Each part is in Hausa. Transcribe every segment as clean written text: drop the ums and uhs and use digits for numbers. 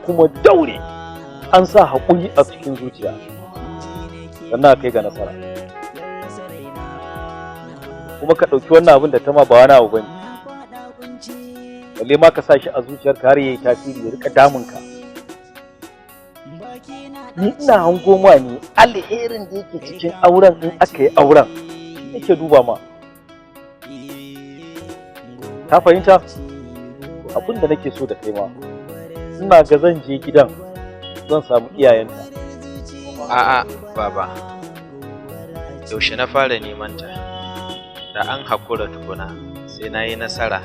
kuma daure, an sa haƙuri a cikin zuciya, sannan a kai ga nasara. Kuma ka ɗauki wannan abin da ta ma ba wani abu bane, balle ma ka sa shi a zuciyarka har yayi tasiri ya rika damunka. Ni ina hango ma ne alherin da yake cikin auren. In aka yi auren nake duba ma, ka fahimta abin da nake so da kai ma. Ina ga zan je gidan, zan samu iyayenta. A'a, baba. Yaushe na fara neman ta? Da an hakura tukuna, sai na yi nasara.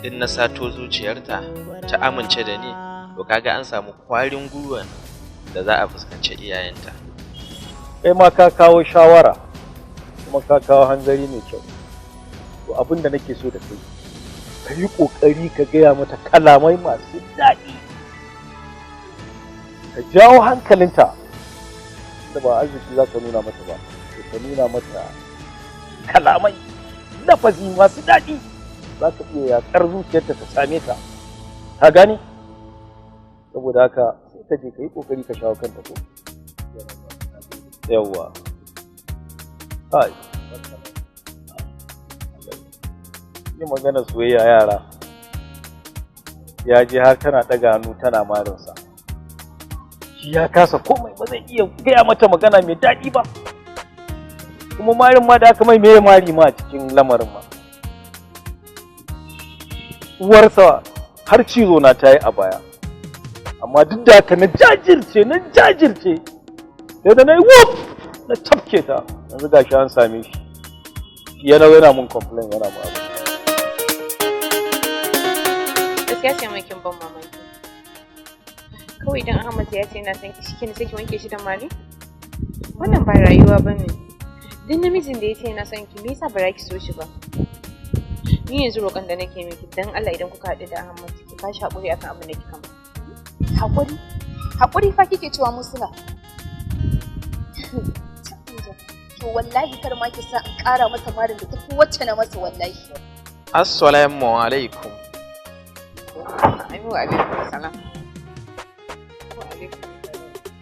In na sato zuciyarta ta amince da ni, to kaga an samu kwarin gwiwan da za a fuskanci iyayenta. Kai ma ka kawo shawara, kuma ka kawo hanzari mai kyau. To, abin da nake so da kai, ka yi ƙoƙari ka gaya mata kalamai masu daɗi, ka jawo hankalinta. Da ba arziki za ka nuna mata ba, to ka nuna mata kalamai, lafazi masu daɗi, za ka iya yaƙar zuciyarta ta same ta. Ka gane? Saboda haka sai ka je ka yi ƙoƙari ka shawo kanta ko yawwa. Kai, yi magana soyayya, yara ya je har tana ɗaga hannu tana marinsa, shi ya kasa komai, ba zai iya gaya mata magana mai daɗi ba. Kuma marin ma da aka mai, meye mari ma a cikin lamarin ma? Uwarsa har cizo na ta yi a baya, amma duk da haka na jajirce, na jajirce, sai da na yi wuf na tafke ta. Yanzu gashi an same shi, yana yana mun complain, yana mun abu. Gaskiya sai mai kin ban mamaki. Kawai idan Ahmad ya ce yana son ki, shikenan sai ki wanke shi da mari? Wannan ba rayuwa bane. Duk namijin da ya ce yana son ki, me yasa ba za ki so shi ba? Ni yanzu roƙon da nake miki, dan Allah, idan kuka haɗu da Ahmad, ki ba shi haƙuri akan abin da kika mai. Haƙuri? Haƙuri fa kike cewa, Musula? To wallahi kar ma ki sa in ƙara masa marin da tafi wacce na masa, wallahi. Assalamu alaikum. Amin, wa alaikum salam. Wa alaikum.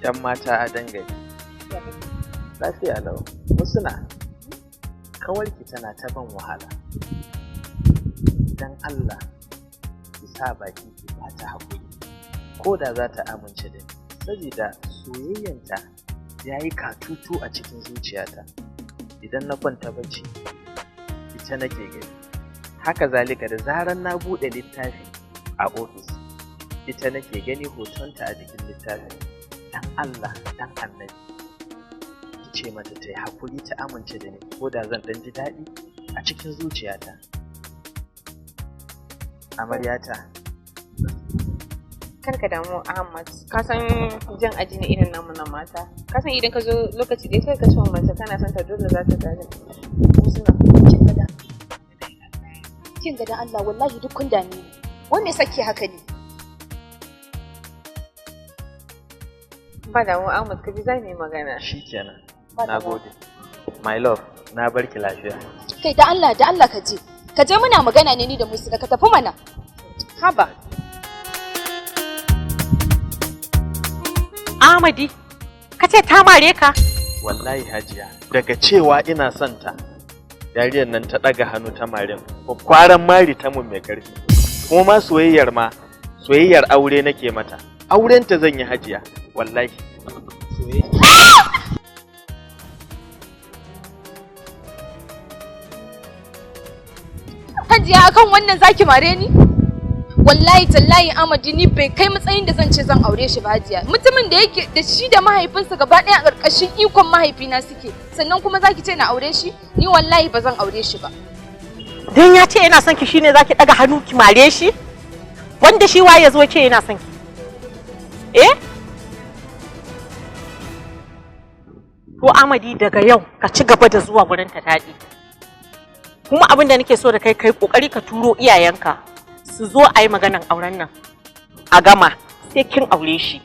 Yan mata a dangane. Lafiya lau. Musuna, kawarki tana ta ban wahala. Dan Allah, ki sa baki ki ba ta haƙuri. Ko da za ta amince da ni, saboda soyayyanta ya yi katutu a cikin zuciyata. Idan na kwanta bacci, ita nake gani. Haka zalika da zarar na buɗe littafi a ofis, ita nake gani, hotonta a jikin littafin. Dan Allah, dan Annabi, ki ce mata ta yi haƙuri ta amince da ni, ko da zan ɗan ji daɗi a cikin zuciyata. Amaryata. Kar ka damu, Ahmad. Ka san jan aji ne irin namu na mata. Ka san idan ka zo lokaci ɗaya kai ka ce wa mace kana son ta, dole za ta gane. Musuna. Kin ga dan, kin ga dan Allah, wallahi duk kun dame ni. Wai me yasa ke haka ne? Ba damu, Ahmad, ka ji za mu yi magana. Shikenan. Ba Na damuwa. gode. My love, na barki lafiya. Kai, da Allah, da Allah ka je. Ka je, muna magana ne ni da Musula, ka tafi mana. Haba. Amadi, ka ce ta mare ka? Wallahi hajiya, daga cewa ina son ta, yariyar nan ta ɗaga hannu ta marin, kwakwaran mari ta mun mai ƙarfi. Kuma ma soyayyar ma, soyayyar aure nake mata. Aurenta zan yi, hajiya, wallahi. Soyayya. Hajiya, akan wannan zaki mare ni? Wallahi tallahi Amadi ni bai kai matsayin da zan ce zan aure shi ba, Hajiya. Mutumin da yake da shi da mahaifinsa gaba ɗaya a ƙarƙashin ikon mahaifina suke. Sannan kuma zaki ce na aure shi? Ni wallahi ba zan aure shi ba. Dan ya ce yana son ki shine zaki daga hannu ki mare shi? Wanda shi waye ya zo ya ce yana son ki? Eh? To Amadi, daga yau ka ci gaba da zuwa gurin ta taɗi. Kuma abin da nake so da kai, kai kokari ka turo iyayenka su zo a yi maganan auren nan. A gama sai kin aure shi.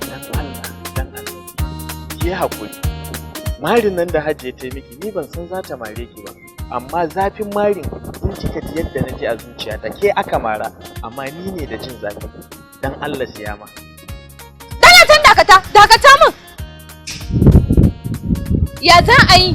Dan Allah, dan Allah. Ki yi haƙuri. Marin nan da hajiya ta yi miki, ni ban san za ta mare ki ba. Amma zafin marin In kika ji yadda na ji a zuciyata, ke aka mara, amma ni ne da jin zafi. Dan Allah Siyama. Dana can dakata, dakata min. Ya za a yi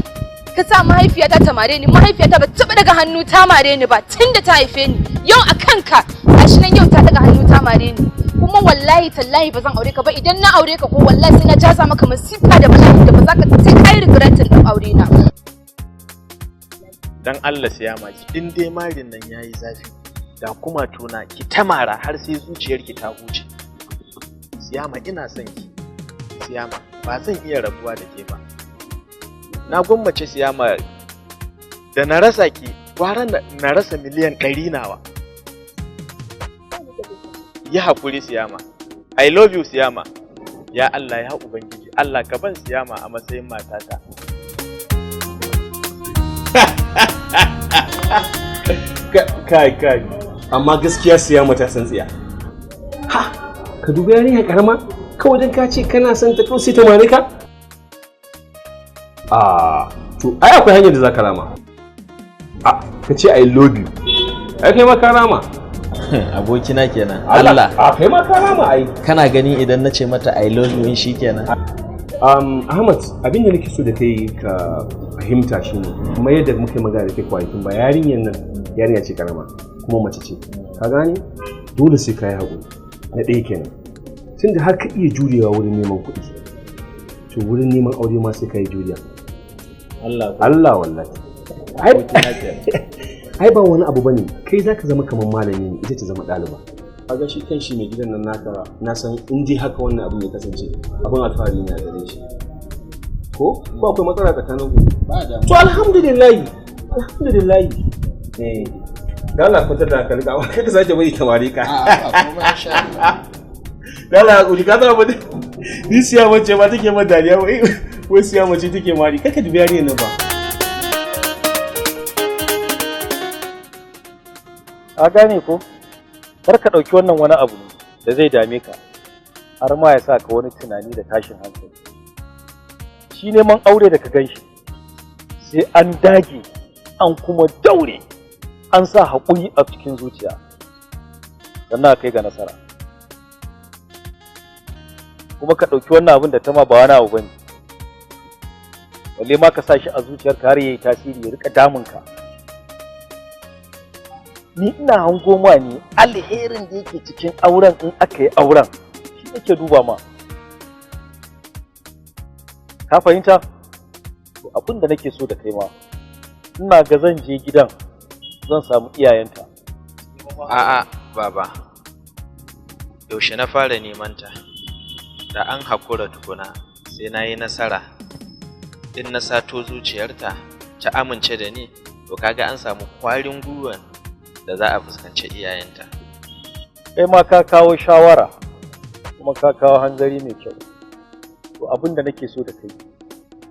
ka sa mahaifiyata ta mare ni? Mahaifiyata ba ta taɓa daga hannu ta mare ni ba tun da ta haife ni. Yau a kanka, gashi nan yau ta daga hannu ta mare ni. Kuma wallahi tallahi ba zan aure ka ba. Idan na aure ka ko wallahi sai na jaza maka masifa da bala'i da ba za ka sai kai regretin din aure na. Dan Allah Siyama, ki in dai marin nan yayi zafi, da kuma tuna ki ta mara har sai zuciyarki ta huce. Siyama, ina son ki. Siyama, ba zan iya rabuwa da ke ba. Na gwammace Siyama da na rasa ki, gwara na rasa miliyan 100 nawa. Yi haƙuri Siyama. I love you, Siyama. Ya Allah, ya Ubangiji, Allah ka ban Siyama a matsayin matata. Kai kai, amma gaskiya Siyama ta san tsiya. Ha, ka dubi yarinya karama, kawai dan ka ce kana son ta kawai sai ta mare ka. A to ai akwai hanyar da za ka rama. A ka ce I love you, ai kai ma ka rama. Abokina kenan. Allah, a kai ma ka rama ai. Kana gani idan na ce mata I love you shi kenan? Ahmad, abin da nake so da kai ka fahimta shine kuma yadda muka yi magana da kai kwanakin ba, yarinyar nan yarinya ce karama kuma mace ce, ka gane? Dole sai ka yi haƙuri. Na ɗaya kenan, tunda har ka iya jurewa wurin neman kuɗi, to wurin neman aure ma sai ka yi juriya. Allah. Allah, wallahi ai ba wani abu bane, kai zaka zama kamar malami ne, ita ta zama ɗaliba. Kaga shi kan shi mai gidan nan naka, na san in dai haka wannan abin ya kasance, abin alfahari ne a gare shi. Ko ko akwai matsala tsakanin ku? Ba da. To alhamdulillah, alhamdulillah. Eh, da Allah kwantar da hankali ka, kai ka sake bari tamare ka. Da Allah hakuri ka zama ni siya mace ba take ma dariya, wai wai siya mace take mari. Kai ka dubi yarinyar nan ba. Ka gane ko? Kar ka ɗauki wannan wani abu ne da zai dame ka har ma ya sa ka wani tunani da tashin hankali. Shi neman aure da ka gan shi, sai an dage, an kuma daure, an sa haƙuri a cikin zuciya, sannan a kai ga nasara. Kuma ka ɗauki wannan abin da ta ma ba wani abu bane, balle ma ka sa shi a zuciyarka har yayi tasiri ya rika damunka. Ni ina hango ma ne alherin da yake cikin auren in aka yi auren, shi nake duba ma. Ka fahimta? To abin da nake so da kai ma, ina ga zan je gidan, zan samu iyayenta. A'a baba, yaushe na fara neman ta? Da an hakura tukuna sai na yi nasara. In na sato zuciyarta ta amince da ni, to kaga an samu kwarin gwiwan da za a fuskanci iyayenta. Kai ma ka kawo shawara kuma ka kawo hanzari mai kyau. To abin da nake so da kai,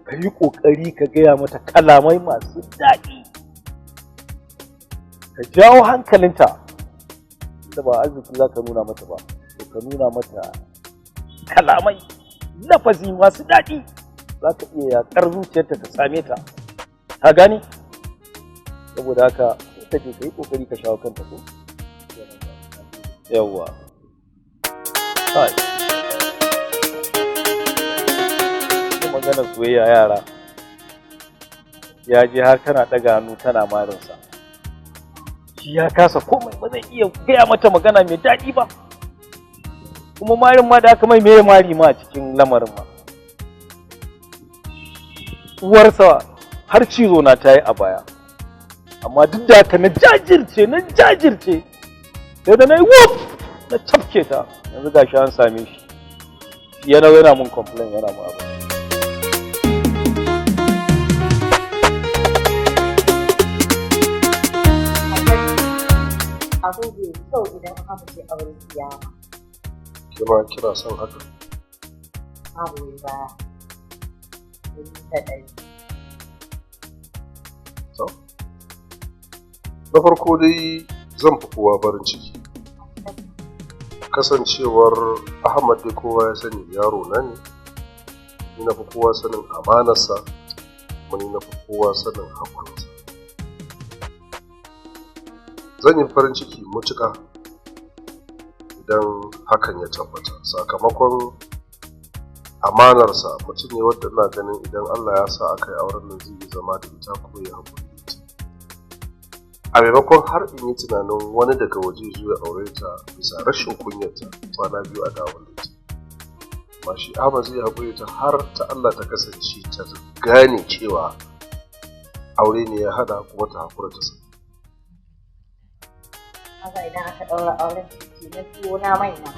ka yi ƙoƙari ka gaya mata kalamai masu daɗi, ka jawo hankalinta. Da ba arziki za ka nuna mata ba, to ka nuna mata kalamai, lafazi masu daɗi, za ka iya yaƙar zuciyarta ka same ta. Ka gane? Saboda haka sai ka je ka yi ƙoƙari ka shawo kanta ko? Yawwa. Kai. Maganar soyayya yara, ya je har tana ɗaga hannu tana marinsa, shi ya kasa komai, ba zai iya gaya mata magana mai daɗi ba. Kuma marin ma da aka mai, meye mari ma a cikin lamarin ma? Uwarsa har cizo na ta yi a baya, amma duk da haka na jajirce, na jajirce, sai da na yi wuf na cafke ta. Yanzu gashi an same shi, yana yana mun complain, yana mun abu. Abu bai kyau idan aka ce auren Siyama. Ke ma kina son haka? Na goyi baya 100%. To. Na farko dai zan fi kowa farin ciki. Kasancewar Ahmad dai kowa ya sani yaro na ne, ni na fi kowa sanin amanarsa, kuma ni na fi kowa sanin haƙurinsa. Zan yi farin ciki matuƙa idan hakan ya tabbata, sakamakon amanarsa. Mutum ne wadda ina ganin idan Allah ya sa aka yi auren nan zai yi zama da ita kuma ya haƙuri da ita. A maimakon har in yi tunanin wani daga waje zuwa aure ta bisa rashin kunyarta kwana biyu a dawo da ita. Amma shi Ahmad zai haƙuri ta har ta Allah ta kasance ta gane cewa aure ne ya haɗa kuma ta haƙura ta sani. Haka idan aka ɗaura auren shi na tuwo na mai na.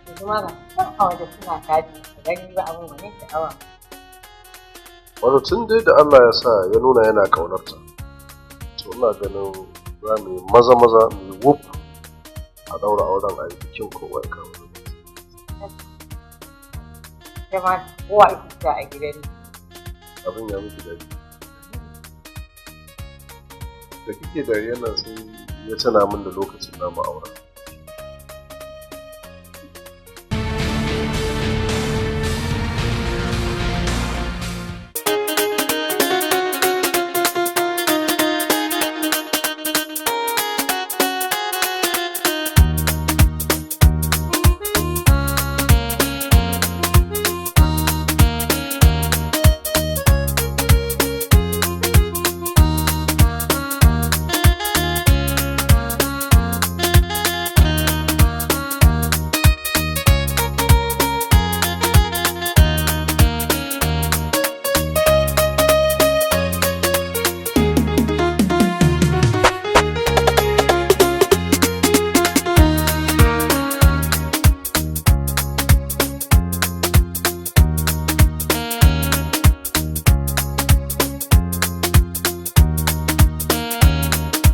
Yanzu ma ga can a waje suna tafi, ka gani ba abin gwanin sha'awa. Wato tun dai da Allah ya sa ya nuna yana ƙaunarta, to ina ganin za mu yi maza maza mu yi wuf a ɗaura auren a yi bikin kowa ya kawo. Ita ma kowa ita ce a gidan. Abin ya miki daɗi. Da kike dariya nan sai ya tana min da lokacin namu auren.